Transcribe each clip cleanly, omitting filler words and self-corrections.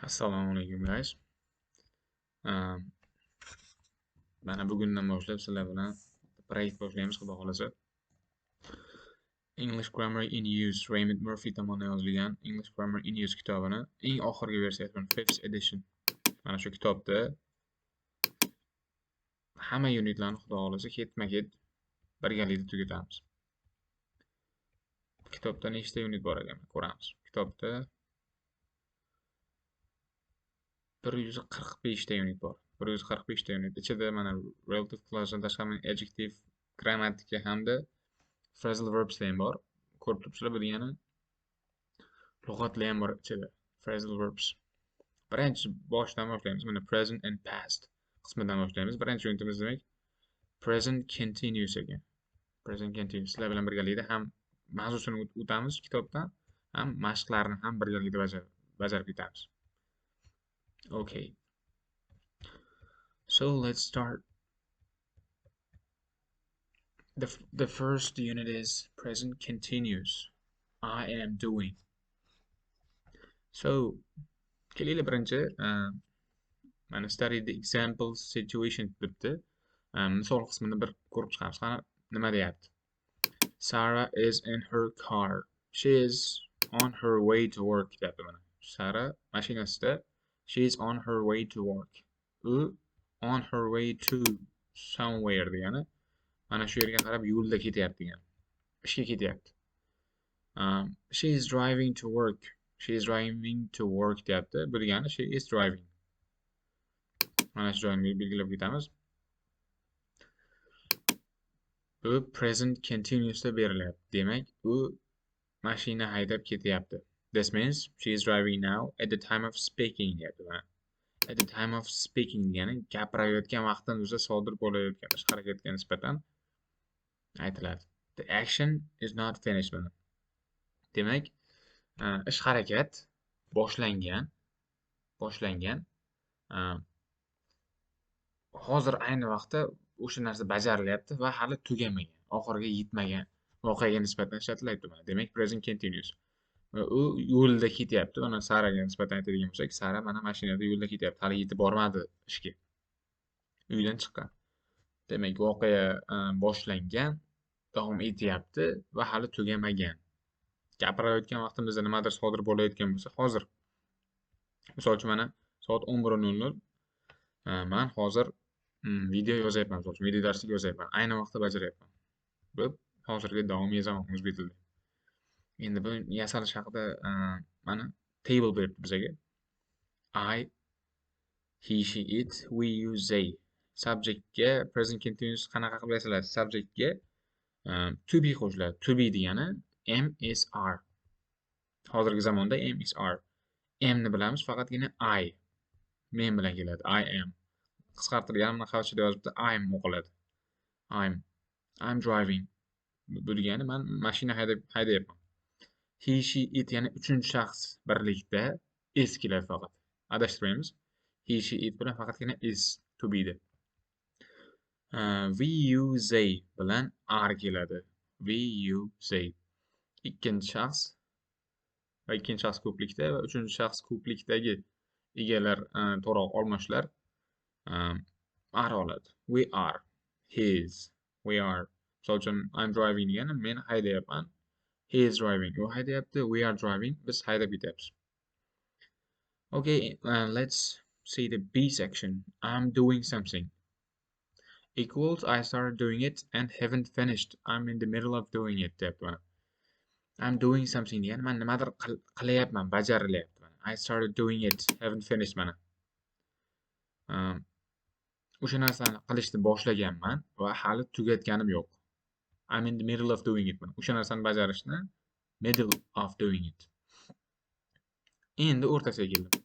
Assalomu alaykum, guys. Mana bugundan boshlab sizlar bilan proyekt boshlaymiz, xudo xohlasa. English Grammar in Use, Raymond Murphy tomonidan yozilgan English Grammar in Use kitobini eng oxirgi versiyasi, fifth edition. Mana shu kitobda hamma unitlarni, xudo xohlasa, ketma-ket birgalikda tugatamiz. Kitobda nechta unit bor ekan, ko'ramiz. Kitobda 145 ta unit bor. 145 ta unit ichida mana relative clausedan tashqari adjective, grammatika hamda phrasal verbs ham bor. Ko'rib turibsizlar, bu degani lug'atlar ham bor ichida. Phrasal verbs. Birinchi boshidan boshlaymiz. Mana present and past qismidan boshlaymiz. Birinchi unitimiz demak present continuous ekan. Present continuous. Sizlar bilan birgalikda ham mavzusini o'tamiz kitobdan, ham mashqlarni ham birgalikda bajarib ketamiz. Okay. So let's start. The first unit is present continuous. I am doing. So, kelinglar, birinchi mana study the example situation debdi. Misol qismini bir ko'rib chiqamiz. Qani, nima deyapti? Sarah is in her car. She is on her way to work, deyapti mana. Sara mashinasida. She is on her way to work. U on her way to somewhere degani mana shu yerga qarab yo'lda ketyapti degani. Ishga ketyapti. She is driving to work. She is driving to work, deyapti. Bu degani she is driving. Mana shu joyini belgilab ketamiz. Bu present continuousda berilyapti. Demak, u mashina haydab ketyapti. This means she is driving now at the time of speaking, deyapti mana. At the time of speaking degani gapirayotgan vaqtimizda sodir bo'layotgan ish harakatga nisbatan aytiladi. The action is not finished mana. Demak, ish harakat boshlangan, boshlangan. Hozir ayni vaqtda o'sha narsa bajarilyapti va hali tugamagan, oxiriga yetmagan voqeaga nisbatan ishlatilyapti mana. Demak, present continuous. Va u yo'lda ketyapti. Mana Saraga nisbatan aytadigan bo'lsak, Sara mana mashinada yo'lda ketyapti, hali yetib bormadi ishga. Uydan chiqqan. Demak, voqea boshlangan, davom etyapti va hali tugamagan. Gapirayotgan vaqtimizda nimadir sodir bo'layotgan bo'lsa, hozir misol uchun mana soat 11:00, man hozir video yozyapman, misol uchun video darslik yozyapman. Ayni vaqtda bajaryapman. Bu hozirgi davomiy zamon o'zbek tilida. Endi bu yasalish haqida mana table beribdi bizaga. I, he, she, it, we, you, they. Subjectga present continuous qanaqa qilib yasaladi? Subjectga to be qo'shiladi. To be degani am, is, are. Hozirgi zamonda am, is, are. Am ni bilamiz, faqatgina I. Men bilan keladi. I am. Qisqartirilgan mana xavfsida yozibdi, I'm o'qiladi. I'm. I'm driving. Bu degani men mashina haydayapman. He, she, it, ya'ni uchinchi shaxs birlikda is keladi faqat. Adashtirmaymiz. He, she, it bilan faqatgina is to be da. We, you, they bilan are keladi. We, you, they. Ikkinchi shaxs va ikkinchi shaxs ko'plikda va uchinchi shaxs ko'plikdagi egalar, to'g'roq olmoshlar are oladi. We are. His. We are. Misol uchun I'm driving degani men haydayapman. He is driving. U haydayapti. We are driving. Biz haydab ketyapmiz. Okay, let's see the B section. I'm doing something. Equals I started doing it and haven't finished. I'm in the middle of doing it, deyapti mana. I'm doing something degani men nimadir qilyapman, bajarilyapti mana. I started doing it, haven't finished mana. O'sha narsani qilishni boshlaganman va hali tugatganim yo'q. I'm in the middle of doing it mana. O'sha narsani bajarishni middle of doing it. Endi o'rtasiga keldim.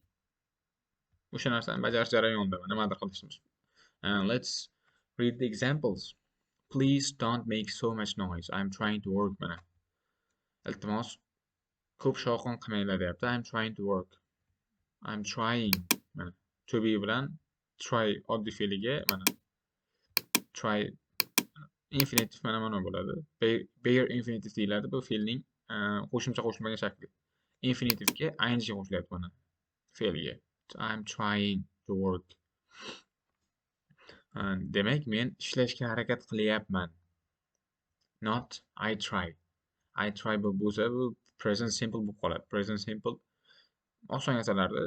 O'sha narsani bajarish jarayonida nimadir qilishimiz. Let's read the examples. Please don't make so much noise. I'm trying to work mana. Iltimos, ko'p shovqin qilmanglar, deyapti. I'm trying to work. I'm trying mana. To be bilan try oddiy fe'liga mana try infinitive mana bo'ladi. Bare infinitive deyiladi. Bu fe'lning qo'shimcha qo'shilmagan shakli. Infinitivga ing qo'shilyapti mana. Fe'lga. I'm trying to work. Demak, men ishlashga harakat qilyapman. Not I try. I try bu bo'lsa, bu present simple bo'lib qoladi. Present simple oson narsalarda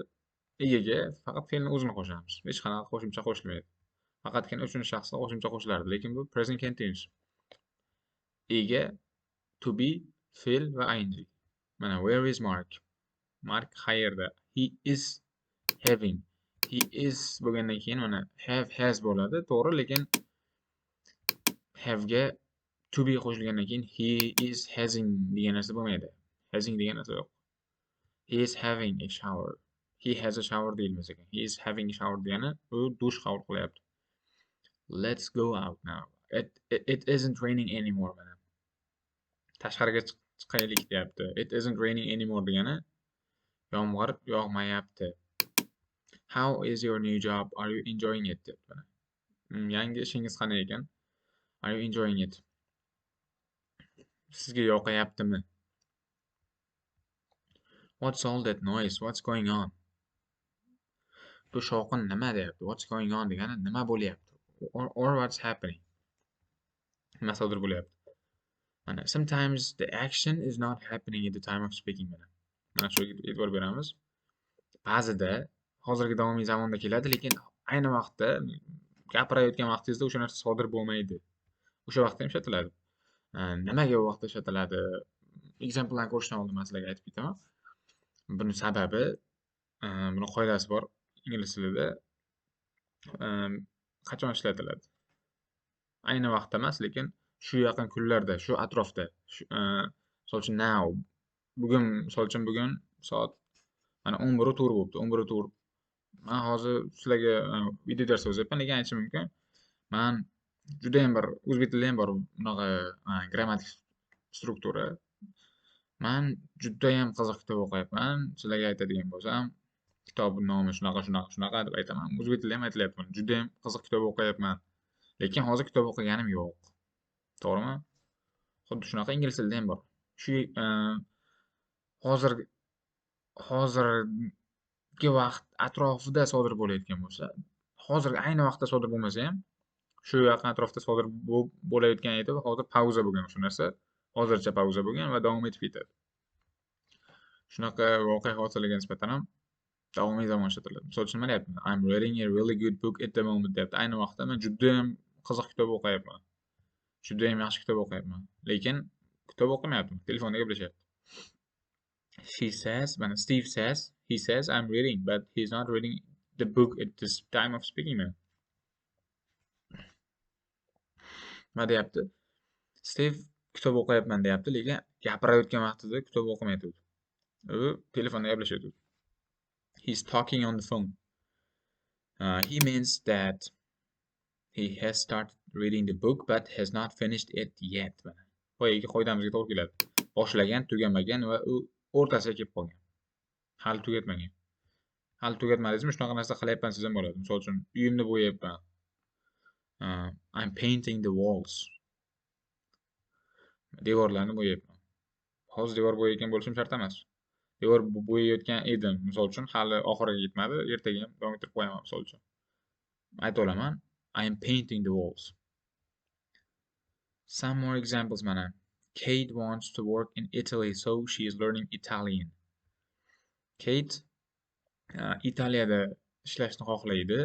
egaga faqat fe'lni o'zini qo'shamiz. Hech qanaqa qo'shimcha qo'shilmaydi. Faqatgina uchinchi shaxsga qo'shimcha qo'shilardi, lekin bu present continuous. Ega, to be, fe'l va ing. Mana, where is Mark? Mark qayerda? He is having. He is bo'lgandan keyin mana have, has bo'ladi, to'g'ri, lekin have ga to be qo'shilgandan keyin he is having degan narsa bo'lmaydi. Having degan narsa yo'q. He is having a shower. He has a shower deyilmas ekan. He is having a shower degani u dush qabul qilyapti. Let's go out now. It isn't raining anymore mana. Tashqariga chiqaylik deyapti. It isn't raining anymore degani yomg'ir yog'mayapti. How is your new job? Are you enjoying it? Deyapti mana. Yangi ishingiz qanday ekan? Are you enjoying it? Sizga yoqayaptimi? What's all that noise? What's going on? Bu shovqin nima deyapti? What's going on degani nima bo'lyapti? Or what's happening? Nima sodir bo'lyapti? Mana, sometimes the action is not happening at the time of speaking mana. Mana shu e'tibor beramiz. Ba'zida hozirgi davomiy zamonda keladi, lekin ayni vaqtda gapirayotgan vaqtingizda o'sha narsa sodir bo'lmaydi. O'sha vaqtda ham ishlatiladi. Nimaga u vaqtda ishlatiladi? Examplelarni ko'rishdan oldin man sizlarga aytib ketaman. Buni sababi, buni qoidasi bor ingliz tilida. Qachon ishlatiladi? Ayni vaqtda emas, lekin shu yaqin kunlarda, shu atrofda. Shu, misol uchun, now. Bugun, misol uchun, bugun soat mana 11:04 bo'libdi. 11:04. Man hozir sizlarga video dars yozyapman, lekin aytishim mumkin. Man judayam bir o'zbek tilida ham bor bunaqa grammatik struktura. Man judayam qiziq kitob o'qiyapman. Sizlarga aytadigan bo'lsam, kitobning nomi shunaqa, shunaqa, shunaqa deb aytaman. O'zbek tilida ham aytilyapti. Judayam qiziq kitob o'qiyapman. Lekin hozir kitob o'qiganim yo'q. To'g'rimi? Xuddi shunaqa ingliz tilida ham bor. Shu hozirgi vaqt atrofida sodir bo'layotgan bo'lsa, hozir ayni vaqtda sodir bo'lmasa ham, shu yaqin atrofda sodir bo'layotgan edi va hozir pauza bo'lgan shu narsa. Hozircha pauza bo'lgan va davom etib ketadi. Shunaqa voqea hodisalarga nisbatan ham davomiy zamon ishlatiladi. Misol uchun, nima deyapman? I'm reading a really good book at the moment deyapti. Ayni vaqtda men judayam qiziq kitob o'qiyapman. Judayam yaxshi kitob o'qiyapman. Lekin kitob o'qimayapman, telefonda gaplashyapti. She says, mana Steve says, he says I'm reading, but he's not reading the book at this time of speaking man. Nima deyapti? Steve kitob o'qiyapman deyapti, lekin gapirayotgan vaqtida kitob o'qimayapti. U telefonda gaplashyapti. He's talking on the phone. He means that he has started reading the book but has not finished it yet. Mana boyagi qoidamizga to'g'ri keladi. Boshlagan, tugamagan va u o'rtasiga kelib qolgan. Hali tugatmagan. Hali tugatmadingizmi? Shunaqa narsa qilyapman siz ham bo'ladi. Misol uchun, uyimni bo'yayapman. I'm painting the walls. Devorlarni bo'yayapman. Hozir devor bo'yayotgan bo'lishim shart emas. Devor bo'yayotgan edim. Misol uchun, hali oxiriga yetmadi. Ertaga ham davom ettirib qo'yaman, misol uchun. Ayta olaman, I am painting the walls. Some more examples mana. Kate wants to work in Italy, so she is learning Italian. Kate Italiyada ishlashni xohlaydi.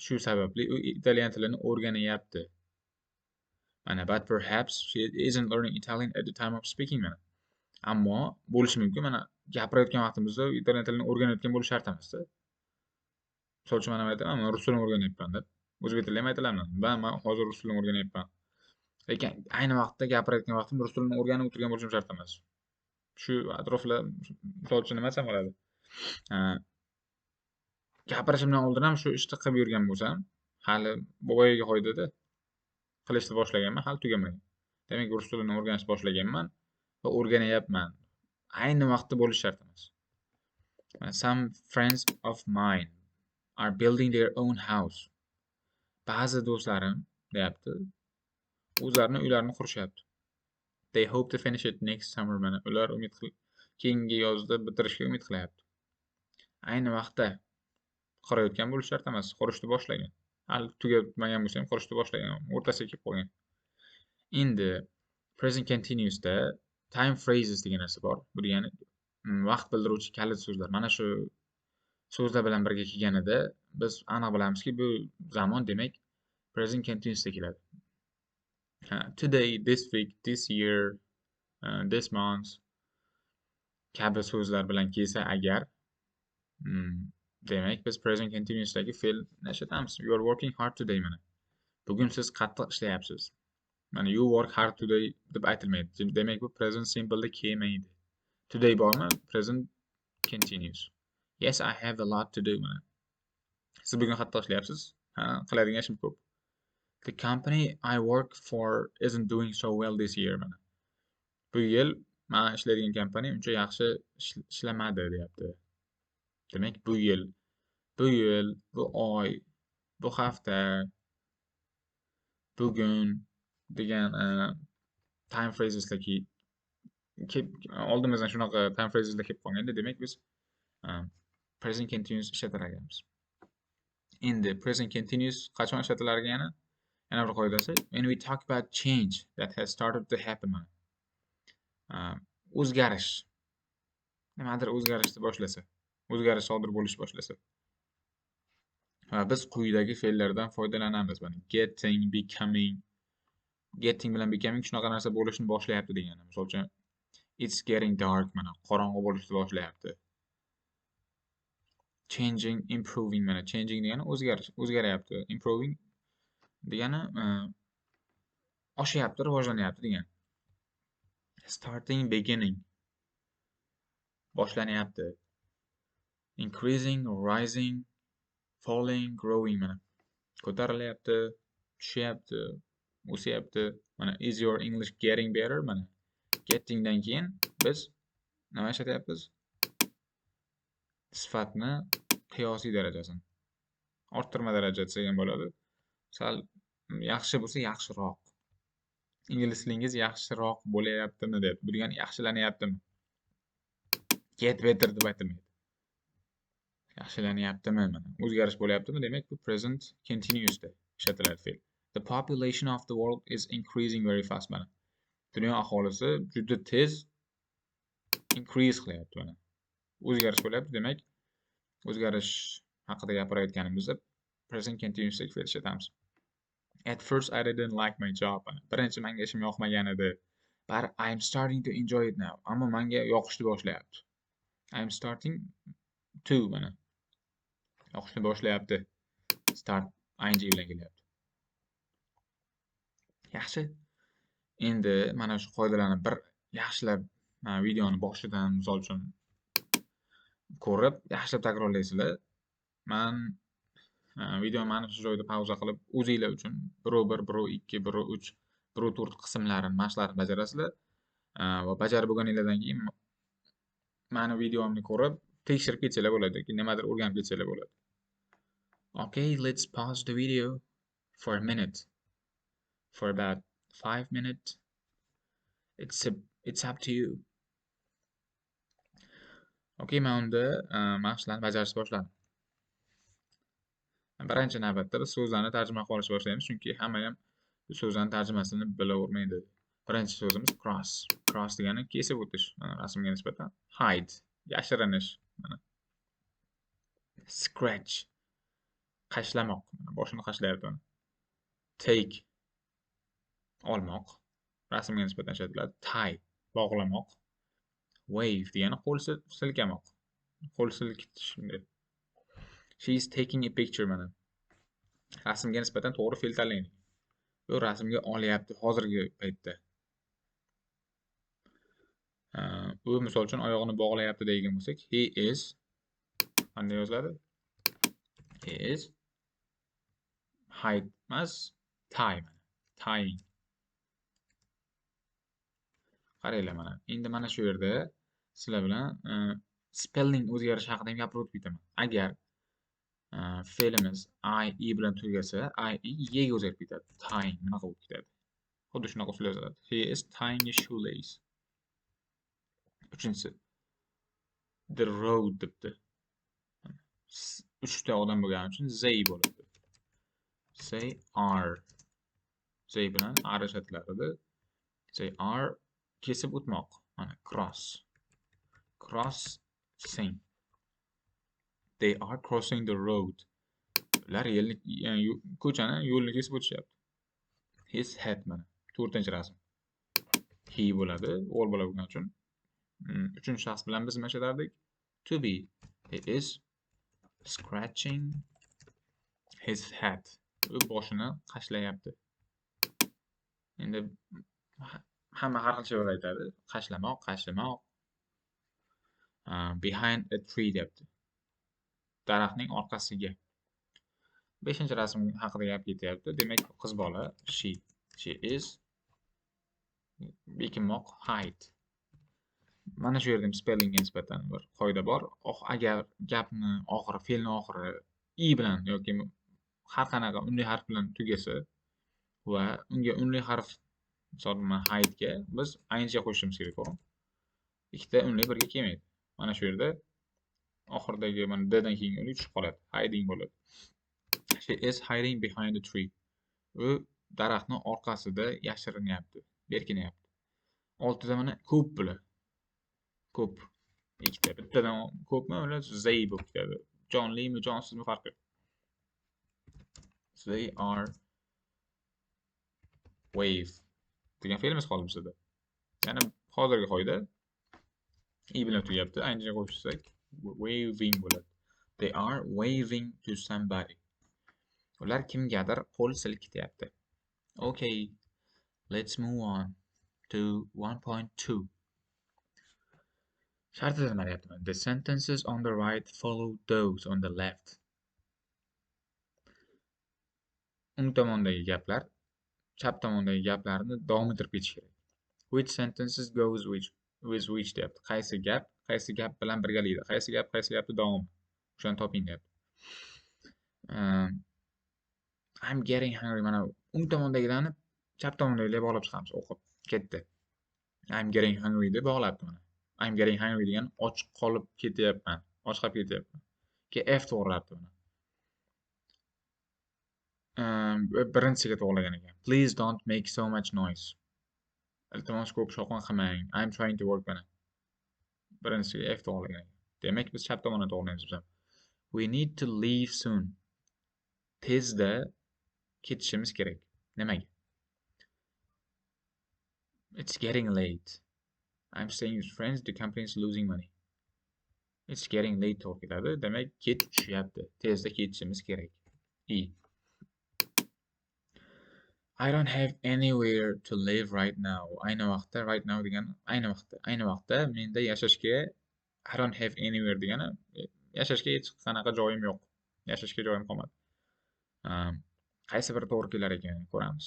Shu sababli u italyan tilini o'rganyapti. Mana, but perhaps she isn't learning Italian at the time of speaking mana. Ammo bo'lishi mumkin, mana gapirayotgan vaqtimizda italyan tilini o'rganayotgan bo'lishi shart emasda. Misol uchun, mana aytaman, men rus tilini o'rganyapman deb. O'zbek tilida ham aytilaman. Man hozir rus tilini o'rganyapman. Lekin ayni vaqtda gapirayotgan vaqtim rus tilini o'rganib o'tirgan bo'lishim shart emas. Shu atroflar, misol uchun, nima desam bo'ladi? Gapirishimdan oldin ham shu ishni qilib yurgan bo'lsam, hali boyagi qoidada qilishni boshlaganman, hali tugamagan. Demak, rus tilini o'rganishni boshlaganman va o'rganyapman. Ayni vaqtda bo'lishi shart emas. Some friends of mine are building their own house. Ba'zi do'stlarim deyapti, o'zlarini uylarini qurishyapti. They hope to finish it next summer mana. Ular umid qil keyingi yozda bitirishga umid qilyapti. Ayni vaqtda qurayotgan bo'lishi shart emas, qurishni boshlagan. Hali tugatmagan bo'lsa ham qurishni boshlagan, o'rtasiga kelib qolgan. Endi present continuousda time phrases degan narsa bor. Bu degani vaqt bildiruvchi kalit so'zlar. Mana shu so'zlar bilan birga kelganida biz aniq bilamizki, bu zamon demak present continuousda keladi. Today, this week, this year, this month kabi so'zlar bilan kelsa agar, demak biz present continuousdagi fe'lni ishlatamiz. You are working hard today mana. Bugun siz qattiq ishlayapsiz. Mana you work hard today deb aytilmaydi. Demak bu present simpleda kelmaydi. Today bormi? Present continuous. Yes, I have a lot to do mana. Siz bugun qattiq ishlayapsiz. Ha, qiladigan ishim ko'p. The company I work for isn't doing so well this year mana. Bu yil men ishlaydigan kompaniya uncha yaxshi ishlamadi deyapti. Demak, bu yil, bu yil, bu oy, bu hafta, bugun degan time phraseslar kelib oldimizdan shunaqa time phraseslar kelib qolganda, demak biz present continuous ishlatar ekanmiz. Endi present continuous qachon ishlatilar ekan yana? Yana bir qoidasi, when we talk about change that has started to happen. O'zgarish. Nimadir o'zgarishni boshlasa, o'zgarish sodir bo'lish boshlasa. Va biz quyidagi fe'llardan foydalanamiz. Mana getting, becoming. Getting bilan becoming shunaqa narsa bo'lishni boshlayapti degani. Misol uchun, it's getting dark mana qorong'u bo'lishni boshlayapti. Changing, improving mana changing degani o'zgarish, o'zgaryapti. Improving degani oshyapti, rivojlanyapti degani. Starting, beginning boshlanyapti. Increasing, rising, falling, growing mana ko'tarilyapti, tushyapti, o'syapti. Mana is your English getting better? Mana gettingdan keyin biz nima ishlatyapmiz? Sifatni qiyosiy darajasini. Orttirma daraja desak ham bo'ladi. Sal yaxshi bo'lsa yaxshiroq. Ingliz tilingiz yaxshiroq bo'layaptimi deyapti. Bu degani yaxshilanyaptimi? Get better deb aytilmaydi. Yaxshilanyaptimi mana? O'zgarish bo'lyaptimi? Demak, bu present continuousda ishlatiladi fe'l. The population of the world is increasing very fast mana. Dunyo aholisi juda tez increase qilyapti mana. O'zgarish bo'lyapti, demak, o'zgarish haqida gapirayotganimizda present continuous fe'l ishlatamiz. At first I didn't like my job. Birinchi menga ishim yoqmagan edi. But I'm starting to enjoy it now. Ammo menga yoqishni boshlayapti. I'm starting to mana. Yoqishni boshlayapti. Start ing bilan kelyapti. Yaxshi. Endi mana shu qoidalarni bir yaxshilab videoni boshidan misol uchun ko'rib, yaxshilab takrorlaysizlar. Man videoni mana shu joyda pauza qilib, o'zinglar uchun 1.1, 1.2, 1.3, 1.4 qismlarini, mashqlarni bajarasizlar. Va bajarib bo'lganinglardan keyin mani videomni ko'rib, tekshirib ketsanglar bo'ladi yoki nimadir o'rganib ketsanglar bo'ladi. Okay, let's pause the video for a minute. For about 5 minutes. It's up to you. Okay, men unda mashqlarni bajarishni boshladim. Birinchi navbatda biz so'zlarni tarjima qilib olishni boshlaymiz, chunki hamma ham bu so'zlarning tarjimasini bilavermaydi. Birinchi so'zimiz cross. Cross degani kesib o'tish, mana rasmga nisbatan. Hide, yashirinish, mana. Scratch, qashlamoq, mana boshini qashlayapti mana. Take, olmoq, rasmga nisbatan ishlatiladi. Tie, bog'lamoq. Wave degani qo'l silkamoq. Qo'l silkitish shunday. She is taking a picture mana. Rasmga nisbatan to'g'ri fe'l tanlang. Bu rasmga olyapti hozirgi paytda. U misol uchun oyog'ini bog'layapti degan bo'lsak, he is qanday yoziladi? He is hide emas, tie mana. Tying. Qaranglar mana. Endi mana shu yerda sizlar bilan spelling o'zgarishi haqida ham gapirib o'tib ketaman. Agar fe'limiz i, e bilan tugasa, i, e y ga o'zgarib ketadi. Tying bunaqa bo'lib ketadi. Xuddi shunaqa usul yoziladi. He is tying his shoelace. Uchinchisi, the road debdi. Uchta odam bo'lgani uchun they bo'ladi. They are. They bilan are ishlatilardi. They are kesib o'tmoq. Mana cross. Crossing. They are crossing the road. Ular yo'lni, ya'ni ko'chani, yo'lni kesib o'tishyapti. His head mana. 4-rasm. He bo'ladi, o'g'il bola bo'lgani uchun. Uchinchi shaxs bilan biz nima ishlatardik? To be. He is scratching his head. U boshini qashlayapti. Endi hamma har xil she'rlar aytadi. Qashlamoq, qashimoq. Behind a tree deyapti. Daraxtning orqasiga. 5-rasm haqida gap ketyapti. Demak, qiz bola she. She is bekinmoq hide. Mana shu yerda ham spellingga nisbatan bir qoida bor. Agar gapni oxiri, fe'lni oxiri i bilan yoki har qanaqa unli harf bilan tugasa va unga unli harf, misol hide'ga biz ing qo'shishimiz kerak, to'g'rimi? Ikkita unli birga kelmaydi. Mana shu yerda oxiridagi mana d dan keyingi unli tushib qoladi. Hiding bo'ladi. She is hiding behind the tree. U daraxtni orqasida yashirinyapti, berkinyapti. 6da mana ko'p bular. Ko'p. Ikkita, bittadan ko'pmi? Ular they bo'lib ketadi. Jonlimi, jonsizmi farqi yo'q. They are wave degan fe'limiz qoldi bizda. Ya'ni hozirgi qoida i bilan tugayapti. Ing qo'shsak waving bo'ladi. They are waving to somebody. Ular kimgadir qo'l silkityapti. Okay, let's move on to 1.2. Shartida nima deyapti? The sentences on the right follow those on the left. O'ng tomondagi gaplar chap tomondagi gaplarni davom ettirib ketish kerak. Which sentences goes which with which deyapti. Qaysi gap qaysi gap bilan birgalikda, qaysi gap qaysi gapni davom. O'shani toping deyapti. I'm getting hungry. Mana o'ng tomondagilarni chap tomondagilarga bog'lab chiqamiz, o'qib ketdi. I'm getting hungry deb bog'labdi mana. I'm getting hungry degan och qolib ketyapman, och qolib ketyapman. Keyin F to'g'rilabdi mana. Birinchisiga to'g'rilagan ekan. Please don't make so much noise. Iltimos ko'p shovqin qilmang. I'm trying to work mana. Birinchisiga F to'g'rilagan ekan. Demak, biz chap tomondan to'g'rilaymiz biz ham. We need to leave soon. Tezda ketishimiz kerak. Nimaga? It's getting late. I'm staying with friends. The company is losing money. It's getting late to'g'ri keladi. Demak, kech tushyapti. Tezda ketishimiz kerak. E. I don't have anywhere to live right now. Ayni vaqtda, right now degani ayni vaqtda. Ayni vaqtda menda yashashga, I don't have anywhere degani yashashga hech qanaqa joyim yo'q. Yashashga joyim qolmadi. Qaysi biri to'g'ri kelar ekan ko'ramiz.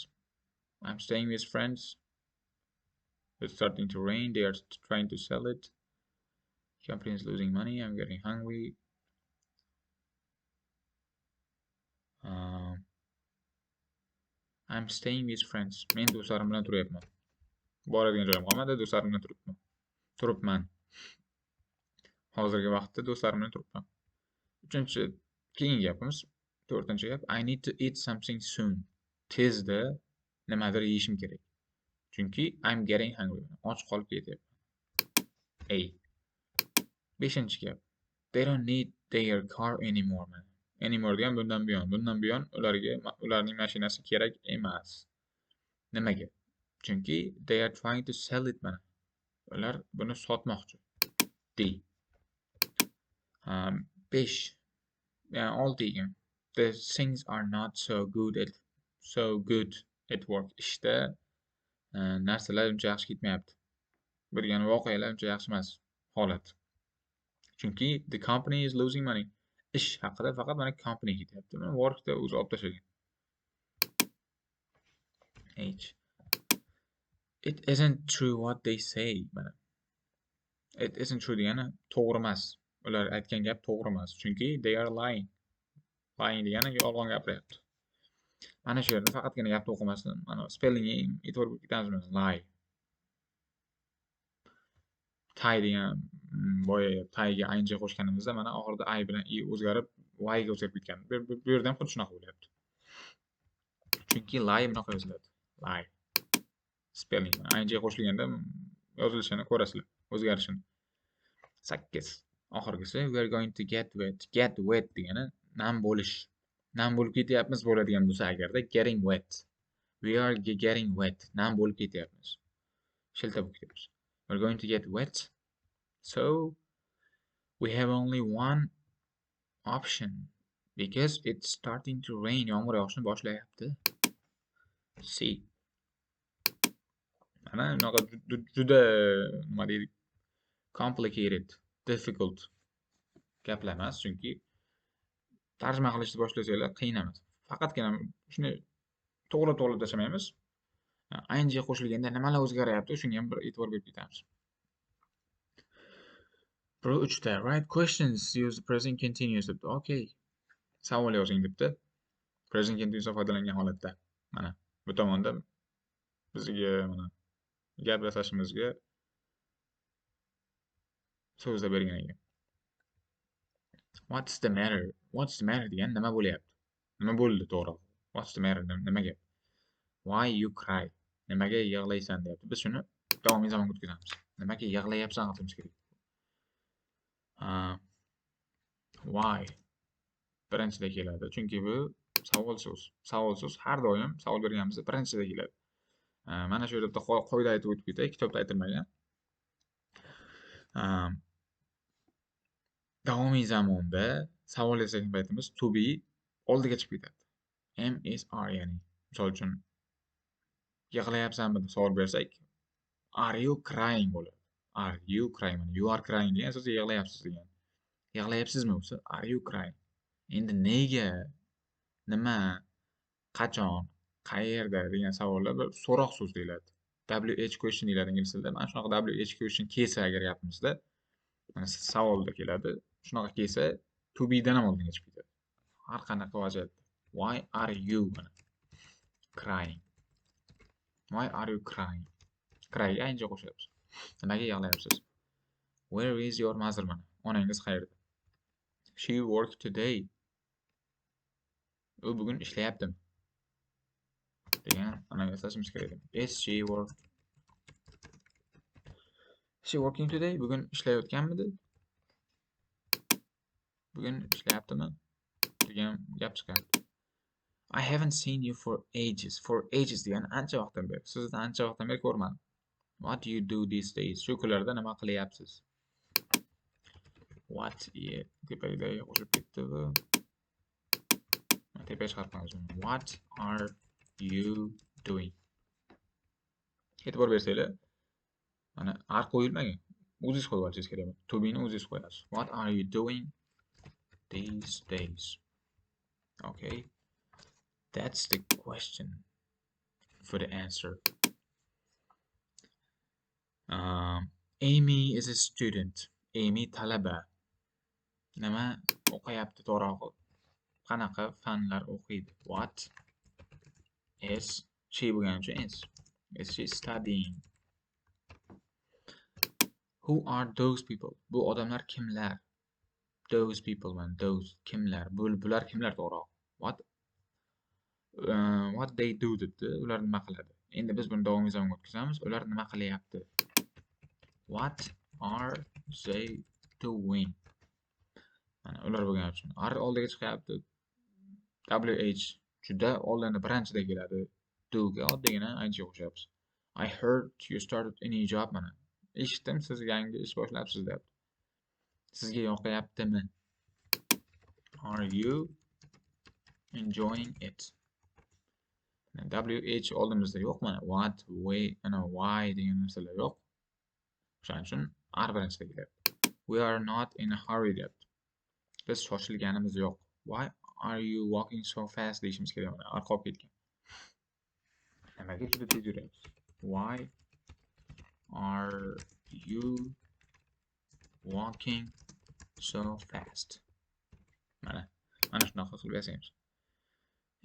I'm staying with friends. It's starting to rain. They are trying to sell it. Company is losing money. I'm getting hungry. I'm staying with friends. Men do'stlarim bilan turyapman. Boradigan joyim qolmadi, do'stlarim bilan turibman. Turibman. Hozirgi vaqtda do'stlarim bilan turibman. Uchinchi, keyingi gapimiz, to'rtinchi gap, I need to eat something soon. Tezda nimadir yeyishim kerak. Chunki I'm getting hungry. Och qolib ketyapman. A. Beshinchi gap. They don't need their car anymore, man. Anymore degan bundan buyon. Bundan buyon ularga ularning mashinasi kerak emas. Nimaga? Chunki they are trying to sell it, mana. Ular buni sotmoqchi. D. 5. Yani 6 ekan. The things are not so good at work. Ishda narsalar uncha yaxshi ketmayapti. Bu degani voqealar uncha yaxshi emas holat. Chunki the company is losing money. Ish haqida faqat mana company ketyapti. Mana workda o'zi olib tashlagan. H. It isn't true what they say. Mana. It isn't true degani to'g'ri emas. Ular aytgan gap to'g'ri emas. Chunki they are lying. Lying degani yolg'on gapiryapti. Mana shu yerda faqatgina gapni o'qimasdan, mana spellingga e'tibor berib ketamiz. Lie. Tie degan boya tie'ga ing qo'shganimizda mana oxirida i bilan i o'zgarib Why ga o'zgarib ketgan. Bu yerda ham xuddi shunaqa bo'lyapti. Chunki lie bunaqa yoziladi. Lie. Spelling. Ing qo'shilganda yozilishini ko'rasizlar, o'zgarishini. 8. Oxirgisi, we are going to get wet. Get wet degani nam bo'lish. Nam bo'lib ketyapmiz bo'ladigan bo'lsa agarda, getting wet. We are getting wet. Nam bo'lib ketyapmiz. Shilta bo'lib ketyapmiz. We're going to get wet. So we have only one option because it's starting to rain. Yomg'ir yog'ishni boshlayapti. C. Mana bunaqa juda, nima deydi, complicated, difficult gaplar emas, chunki tarjima qilishni boshlasanglar, qiyin emas. Faqatgina shuni to'g'ri to'g'rilab tashlamaymiz. Ing qo'shilganda nimalar o'zgaryapti, shunga ham bir e'tibor berib ketamiz. Bir uchta write questions, use the present continuous debdi. Okay. Savol yozing debdi. Present continuousdan foydalangan holatda. Mana bu tomonda bizga mana gap yasashimizga so'zda bergan ekan. What's the matter? What's the matter degan nima bo'lyapti? Nima bo'ldi to'g'ri? What's the matter? Nima gap? Why you cry? Nimaga yig'laysan deyapti. Biz shuni davomiy zamonga o'tkazamiz. Nimaga yig'layapsan qilishimiz kerak. Why birinchida keladi. Chunki bu savol so'z. Savol so'z har doim savol berganimizda birinchida keladi. Mana shu yerda bitta qoida aytib o'tib ketay, kitobda aytilmagan. Davomiy zamonda savol yasagan paytimiz to be oldiga chiqib ketadi. Am, is, are, ya'ni misol uchun yig'layapsanmi deb savol bersak, are you crying bo'ladi. Are you crying? Mana you are crying degan siz yig'layapsiz degan. Yig'layapsizmi bo'lsa, are you crying? Endi nega, nima, qachon, qayerda degan savollar bir so'roq so'z deyiladi. WH question deyiladi ingliz tilida. Mana shunaqa WH question kelsa agar gapimizda, mana savolda keladi. Shunaqa kelsa, to be dan ham oldinga chiqib ketadi. Har qanaqa vaziyatda. Why are you mana crying? Why are you crying? Cryga ing qo'shyapsiz. Nimaga yig'layapsiz? Where is your mother mana? Onangiz qayerda? She work today. U bugun ishlayaptimi? Degan ana yasashimiz kerak. Is she work? She working today? Bugun ishlayotganmidi? Bugun ishlayaptimi? Degan gap chiqyapti. I haven't seen you for ages. For ages degani ancha vaqtdan beri. Sizni ancha vaqtdan beri ko'rmadim. What do you do these days? Shu kunlarda nima qilyapsiz? What, tepaga qo'shilib ketdi bu. Tepaga chiqarib qo'yamiz. What are you doing? E'tibor bersanglar, mana are qo'yilmagan. O'zingiz qo'yib olishingiz kerak. To be'ni o'zingiz qo'yasiz. What are you doing these days? Okay. That's the question for the answer. Amy is a student. Amy talaba. Nima o'qiyapti to'g'rirog'i? Qanaqa fanlar o'qiydi? What is she bo'lgani uchun is. Is she studying? Who are those people? Bu odamlar kimlar? Those people, man, those kimlar? Bular kimlar to'g'rirog'i? What they do debdi. Ular nima qiladi? Endi biz buni davomiy zamonga o'tkazamiz. Ular nima qilyapti? What are they doing? Mana ular bo'lgani uchun are oldiga chiqyapti. WH juda oldinda birinchida keladi. Do ga oddiygina ing qo'shyapmiz. I heard you started a new job mana. Eshitdim, siz yangi ish boshlabsiz deyapti. Sizga yoqayaptimi? Are you enjoying it? WH oldimizda yo'q mana what, why, ana why degan narsalar yo'q. O'shaning uchun are birinchida kelyapti. We are not in a hurry deyapti. Biz shoshilganimiz yo'q. Why are you walking so fast deyishimiz kerak mana are qolib ketgan. Nimaga juda tez yuryapsiz? Why are you walking so fast? Mana shunaqa qilib yasaymiz.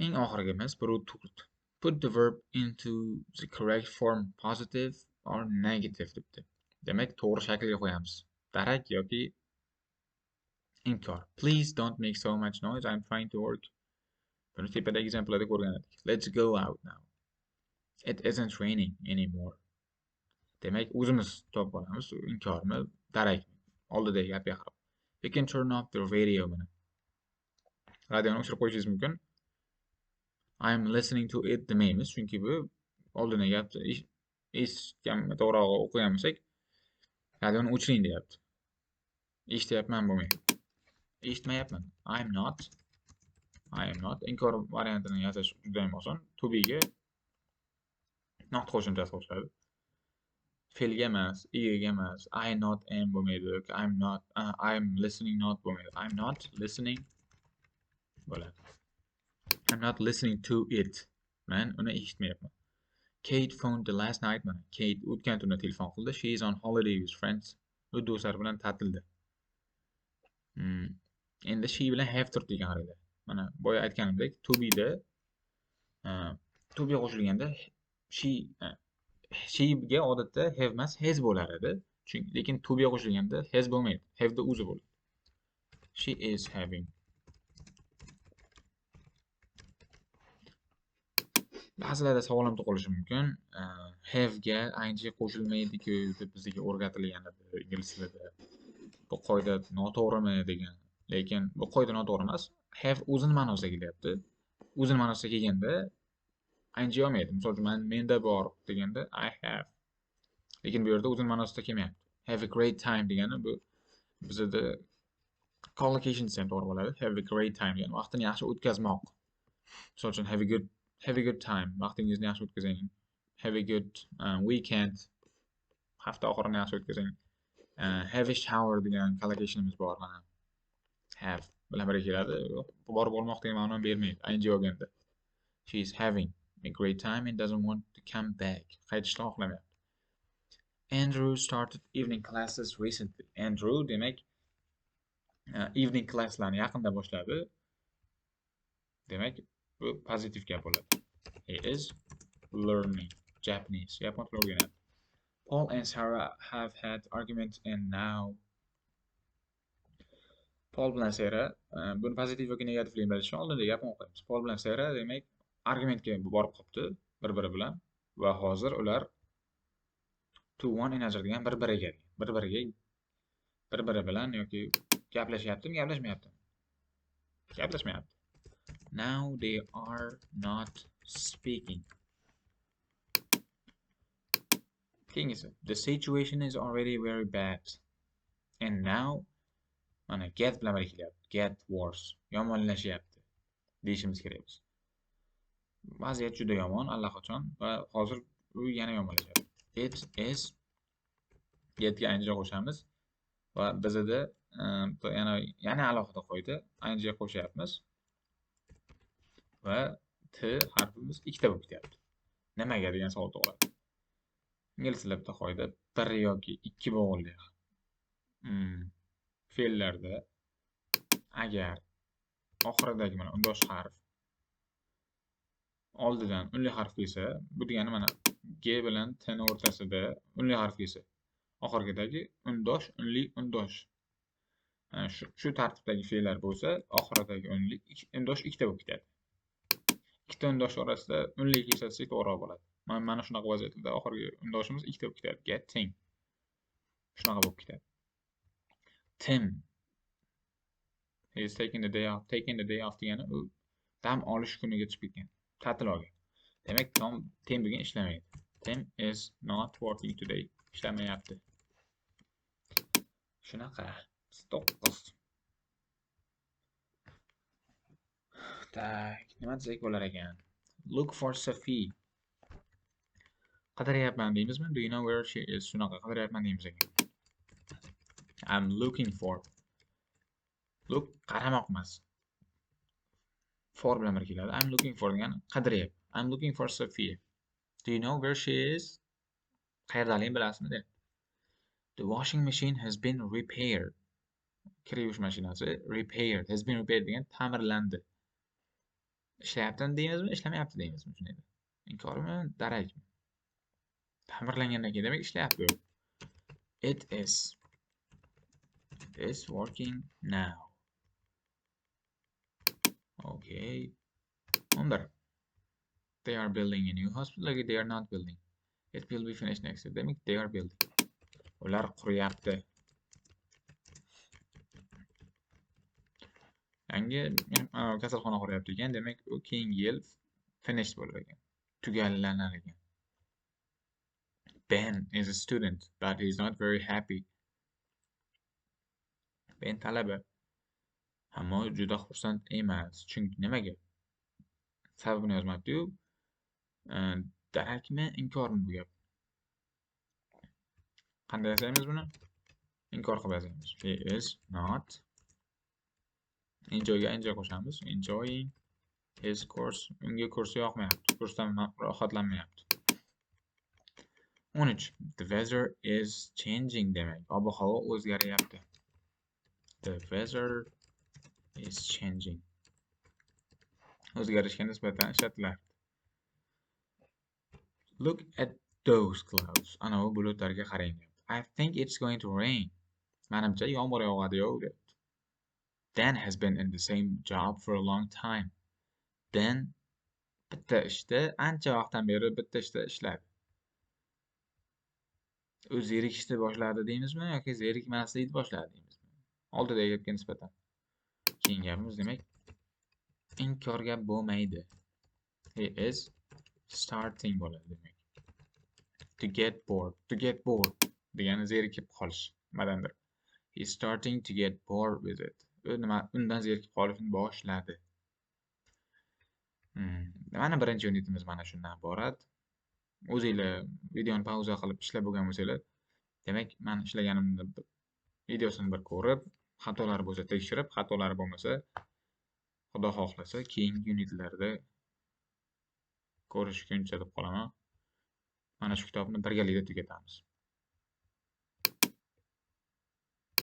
Eng oxirgimiz bir to'rt. Put the verb into the correct form, positive or negative debdi. Demak, to'g'ri shaklga qo'yamiz. Darak yoki Inkor. Please don't make so much noise. I'm trying to work. Buni tepadagi examplelarda ko'rgan edik. Let's go out now. It isn't raining anymore. Demak, o'zimiz topib olamiz. Inkormi, darakmi? Oldidagi gapga qarab. You can turn off the radio mana. Radioni o'chirib qo'yishingiz mumkin. I'm listening to it demaymiz, chunki bu oldindagi gapni eshitgan, to'g'rirog'i o'qigan bo'lsak, radioni o'chiring deyapti. Eshityapman bo'lmaydi. Eshitmayapman. I'm not. I am not. Inkor variantini yasash juda ham oson. To be ga not qo'shimchasi qo'shiladi. Fe'lga emas, egaga emas, I not am bo'lmaydi yoki I'm not, I'm listening not bo'lmaydi. I'm not listening bo'ladi. I'm not listening to it. Men uni eshitmayapman. Kate phoned the last night. Mana Kate o'tgan tunda telefon qildi. She is on holiday with friends. U do'stlari bilan ta'tilda. Endi she bilan have turibdi ekan qaranglar. Mana boya aytganimdek, to be da to be qo'shilganda she ga odatda have emas, has bo'lar edi. Chunki lekin to be qo'shilganda has bo'lmaydi. Have da o'zi bo'ladi. She is having. Ba'zilarda savol ham tug'ilishi mumkin. Have ga ing qo'shilmaydi-ku deb bizga o'rgatilgan edi ingliz tilida. Bu qoida noto'g'rimi degan. Lekin bu qoida noto'g'ri emas. Have o'zini ma'nosida kelyapti. O'zini ma'nosida kelganda ing olmaydi. Misol uchun, menda bor deganda I have. Lekin bu yerda o'zini ma'nosida kelmayapti. Have a great time degani bu bizda collocation desam to'g'ri bo'ladi. Have a great time degani vaqtini yaxshi o'tkazmoq. Misol uchun, have a good time. Vaqtingizni yaxshi o'tkazing. Have a good weekend. Hafta oxirini yaxshi o'tkazing. Have a shower degan collocationimiz bor mana. Have bilan birga keladi. Borib olmoq degan ma'noni bermaydi. Ing olganda. She is having a great time and doesn't want to come back. Qaytishni xohlamayapti. Andrew started evening classes recently. Andrew demak evening classlarni yaqinda boshladi. Demak, bu pozitiv gap bo'ladi. He is learning Japanese. Yapon tilini o'rganyapti. Paul and Sarah have had arguments and now Paul bilan Sarah buni pozitiv yoki negativligini bilish uchun oldinda gapni o'qiymiz. Paul bilan Sarah demak argumentga borib qolibdi bir-biri bilan va hozir ular to one another degan bir-biriga, bir-biriga, bir-biri bilan yoki gaplashyaptimi, gaplashmayaptimi? Gaplashmayapti. Now they are not speaking. Keyingisi, the situation is already very bad. And now mana get bilan birga kelyapti. Get worse. Yomonlashyapti deyishimiz kerak biz. Vaziyat juda yomon allaqachon va hozir u yana yomonlashyapti. It is getga ing qo'shamiz va bizda yana alohida qo'ydi. Ing qo'shyapmiz va t harfimiz ikkita bo'lib ketyapti. Nimaga degan savol tug'iladi. Ingliz tilida bitta qoida bir yoki ikki bo'g'inli fe'llarda agar oxiridagi mana undosh harf oldidan unli harf kelsa, bu degani mana G bilan T ni o'rtasida unli harf kelsa, oxirgidagi undosh, unli, undosh. Shu tartibdagi fe'llar bo'lsa, oxiridagi unli undosh ikkita bo'lib ketadi. Ikkita undosh orasida unli ishlatsak to'g'riroq bo'ladi. Mana shunaqa vaziyatlarda oxirgi undoshimiz ikkita bo'lib ketadi. Getting. Shunaqa bo'lib ketadi. Tim. He is taking the day off. Taking the day off degani u dam olish kuniga chiqib ketgan. Ta'til olgan. Demak, Tim bugun ishlamaydi. Tim is not working today. Ishlamayapti. Shunaqa. 9. Tak, nima desak bo'lar ekan? Look for Sophie. Qidiryapman deymizmi? Do you know where she is? Shunaqa qidiryapman deymiz ekan. I'm looking for. Look qaramoq emas. For bilan birga keladi. I'm looking for degani qidiryapman. I'm looking for Sophia. Do you know where she is? Qayerdaligini bilasizmi deyapti. The washing machine has been repaired. Kir yuvish mashinasi repaired, has been repaired degan ta'mirlandi. Ishlayaptimi deymizmi, ishlamayapti deymizmi shundayda? Inkormi, darakmi? Ta'mirlangandan keyin demak ishlayapti u. It is. It is working now. Okay. 11. They are building a new hospital. Yoki they are not building. It will be finished next year. Demak, they are building. Ular quryapti. Yangi kasalxona quryapti ekan, demak, u keyingi yil finished bo'lar ekan. Tugallanar ekan. Ben is a student, but he is not very happy. Ben talaba. Ammo juda xursand emas. Chunki nimaga? Sababini yozmabdi-yu. Darakmi, inkormi bu gap? Qanday yasaymiz buni? Inkor qilib yasaymiz. He is not. Enjoyga enjoy qo'shamiz. Enjoying his course. Unga kursi yoqmayapti. Kursdan rohatlanmayapti. 13. The weather is changing demak. Ob-havo o'zgaryapti. The weather is changing. O'zgarishga nisbatan ishlatilardi. Look at those clouds. Ana u bulutlarga qarang deyapti. I think it's going to rain. Manimcha yomg'ir yog'adi-yu deyapti. Dan has been in the same job for a long time. Dan bitta ishda ancha vaqtdan beri bitta ishda ishladi. U zerikishni boshladi deymizmi yoki zerikmaslikni boshladi deymizmi? Oldidagi gapga nisbatan. Keyingi gapimiz demak inkor gap bo'lmaydi. He is starting bo'ladi demak. To get bored. To get bored degani zerikib qolish nimadandir. He is starting to get bored with it. U nima undan zerikib qolishni boshladi. Mana birinchi unitimiz mana shundan iborat. O'zinglar videoni pauza qilib ishlab bo'lgan bo'lsanglar, demak, men ishlaganimni videosini bir ko'rib, xatolari bo'lsa tekshirib, xatolari bo'lmasa, Xudo xohlasa, keyingi unitlarda ko'rishguncha deb qolaman. Mana shu kitobni birgalikda tugatamiz.